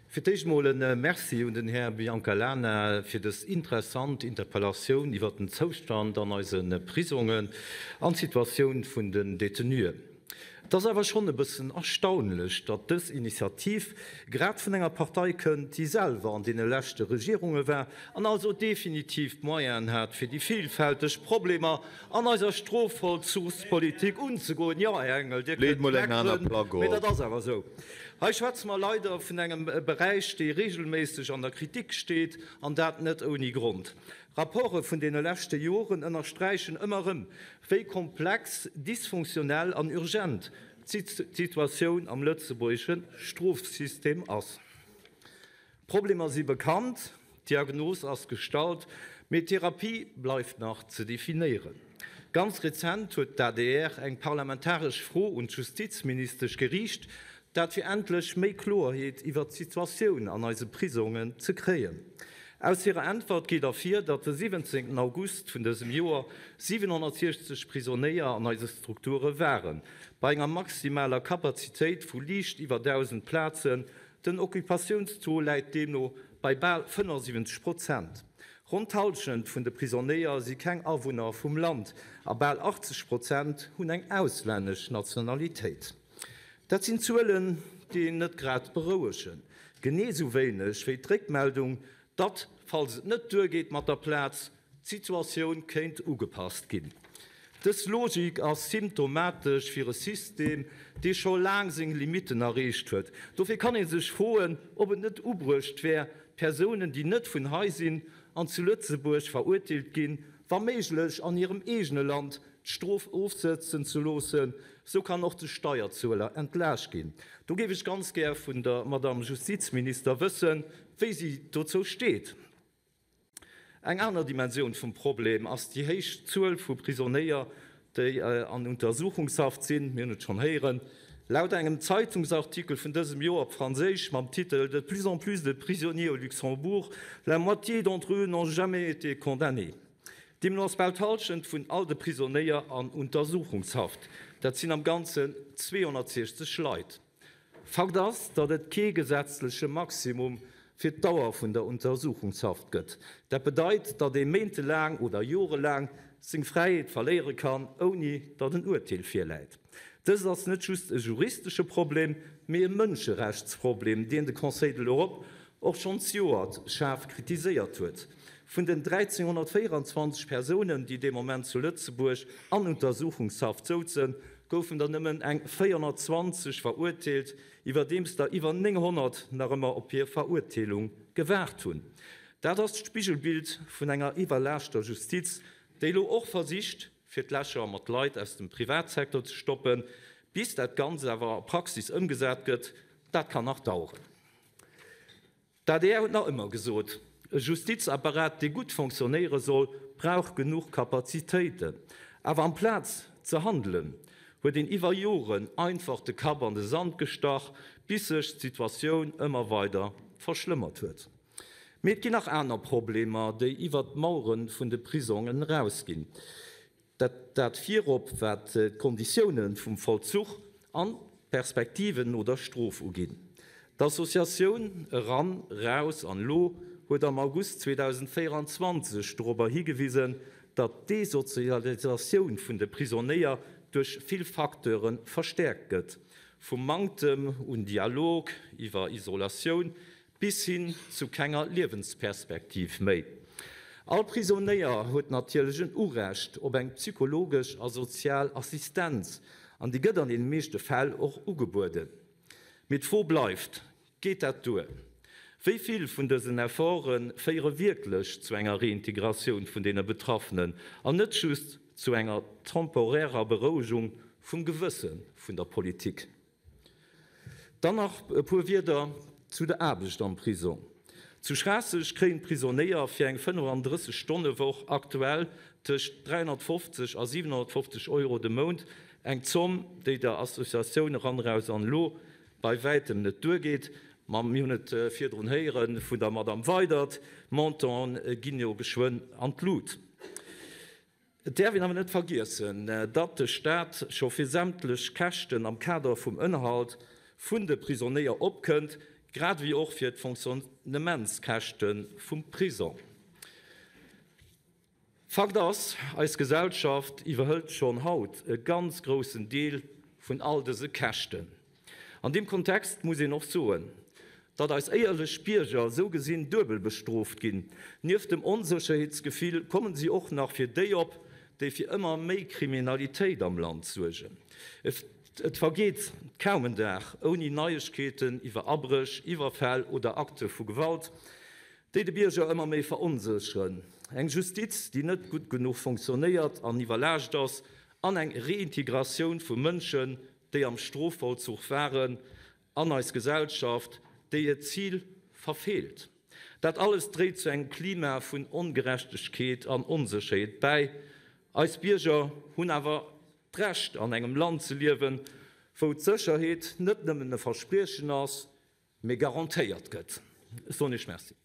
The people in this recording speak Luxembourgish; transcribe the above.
Fir d'éischt emol e Merci un den Här Biancalana fir dës interessant Interpellatioun iwwert den Zoustand an eise Prisongen an d'Situatioun vun den Detenuen. Et ass awer schonn e bëssen erstaunlech, datt dës Initiativ grad vun enger Partei kënnt, déi selwer an deene leschte Regierunge war an also definitiv d'Moyenen hat, fir déi villfälteg Problemer an eiser Strofvollzuchspolitik unzegoen. Jo, Här Engel, Dir Leet kënnt mol eng aner meckeren, Plack mee dat op. ass awer esou. Hei schwätze mer leider vun engem Beräich, dee regelméisseg an der Kritik steet, an dat net ouni Grond. Rapporte vun deene leschte Joren ënnersträichen ëmmer erëm, wéi komplex, dysfunktionell an urgent d'Situatioun am lëtzebuergesche Strofsystem ass. D'Problemer si bekannt, d'Diagnos ass gestallt, mee d'Therapie bleift nach ze definéieren. Ganz rezent huet d'ADR eng parlamentaresch Fro un d'Justizministesch geriicht, dat fir endlech méi Kloerheet iwwert d'Situatioun an eise Prisongen ze kréien. Aus hirer Äntwert geet ervir, datt de 17 August vun dësem Joer 760 Prisonéier an eise Strukture waren, bei enger maximaler Kapazitéit vu liicht iwwer 1.000 Plazen, Den Occupatiounstaux läit deemno bei bal 75 Prozent. Ronn d'Hallschent vun de Prisonéier si keng Awunner vum Land a bal 80 Prozent hunn eng auslännesch Nationalitéit. Dat sinn Zuelen, déi een net grad berouegen. Genee sou wéineg wéi d'Réckmeldung, datt, falls et net duergeet mat der Plaz, D'Situatioun kéint ugepasst ginn. Dës Logik ass symptomatesch fir e System, dee scho laang seng Limitten erreecht huet. Dofir kann ee sech froen, ob et net ubruecht wär, Persounen, déi net vun hei sinn an zu Lëtzebuerg verurteelt ginn, wa méiglech an hirem eegene Land d'Strof ofsëtzen ze loossen. Sou kann och de Steierzueler entlaascht ginn. Do géif ech ganz gär vun der Madame Justizminister wëssen, wéi si dozou steet. Eng aner Dimensioun vum Problem ass déi héich Zuel vu Prisonéier, déi an Untersuchungshaft sinn. Mir hunn et schonn héieren, laut engem Zeitungsartikel vun dësem Joer op Franséisch mam Titel De plus en plus de prisonniers au Luxembourg, la moitié d'entre eux n'ont jamais été condamnés. Deemno ass bal d'Hallschent vun all de Prisonéier an Untersuchungshaft. Dat sinn am Ganzen 260 Leit. Fakt ass, datt et kee gesetzleche Maximum fir d'Dauer vun der Untersuchungshaft gëtt. Dat bedeit, datt ee méintelaang oder jorelaang seng Fräiheet verléiere kann, ouni datt en Urteel virläit. Dëst ass net just e juristesche Problem, mee e Mënscherechtsproblem, deen de Conseil de l'Europe och schonn zejoert schaarf kritiséiert huet. Vun den 1.324 Persounen, déi dee Moment zu Lëtzebuerg an Untersuchungshaft souzen, goufen der nëmmen eng 420 verurteelt, iwwerdeems der iwwer 900 nach ëmmer op hir Verurteelung gewaart hunn. Dat ass d'Spigelbild vun enger iwwerlaaschter Justiz, déi elo och versicht, fir d'Lächer mat Leit aus dem Privatsecteur ze stoppen. Bis dat Ganzt awer a Praxis ëmgesat gëtt, dat kann nach daueren. D'ADR huet nach ëmmer gesot, e Justizapparat, dee gutt fonctionnéiere soll, brauch genuch Kapazitéiten. Awer amplaz ze handelen, huet een iwwer Joren einfach de Kapp an de Sand gestach, bis sech d'Situatioun ëmmer weider verschlëmmert huet. Mee et ginn nach aner Problemer, déi iwwert d'Mauere vun de Prisongen erausginn. Dat virop wat d'Konditioune vum Vollzuch an d'Perspektiven no der Strof uginn. D'Associatioun Eran, Raus an Elo huet am August 2024 dorobber higewisen, datt d'Desozialisatioun vun de Prisonéier duerch vill Facteure verstäerkt gëtt, vum Manktem un Dialog iwwer Isolatioun Bis hin zu kenger Liewensperspektiv méi. All Prisonéier huet natierlech en Urecht op eng psychologesch a sozial Assistenz, an déi gëtt an deene meeschte Fäll och ugebueden. Mee d'Fro bleift, Geet dat duer? Wéi vill vun dësen Efforte féiere wierklech zu enger Reintegratioun vun deene Betraffenen an net just zu enger temporärer Berouegung vum Gewësse vun der Politik? Dann nach e puer Wierder zu der Aarbecht am Prisong. Zu Schraasseg kréien d'Prisonéier fir eng 35 Stonne-Woch aktuell tëscht 350 a 750 Euro de Mount, eng Zomm, déi der Associatioun Eran Raus an Elo bei wäitem net duergeet. Ma mir hunn et virdrun héiere vun der Madamm Weydert, d'Montante ginn jo geschwënn an d'Lut. Et däerf een awer net vergiessen, datt de Staat scho fir sämtlech Käschten am Kader vum Ënnerhalt vun de Prisonéier opkënnt. grad ewéi och fir d'Fonctionnementskäschte vum Prisong. Fakt ass, eis Gesellschaft iwwerhëlt schonn haut e ganz groussen Deel vun all dëse Käschten. An deem Kontext muss een och soen, datt eis éierlech Bierger esou gesinn duebel bestrooft ginn. Nieft dem Onsécherheetsgefill kommen si och nach fir déi op, déi fir ëmmer méi Kriminalitéit am Land suergen. Et vergeet kaum en Dag ouni Neiegkeeten iwwer Abréch, Iwwerfäll oder Akte vu Gewalt. Déi de Bierger ëmmer méi veronsécheren. Eng Justiz, déi net gutt genuch fonctionnéiert an iwwerlaascht ass, an eng Reintegratioun vu Mënschen, déi am Strofvollzuch waren, an eis Gesellschaft, déi hiert Zil verfeelt. Dat alles dréit zu engem Klima vun Ongerechtegkeet an Onsécherheet bäi. Eis Bierger hunn awer d'Recht, an engem Land ze liewen, wou d'Sécherheet net nëmmen e Verspriechen ass, mee garantéiert gëtt. Ech soen Iech Merci.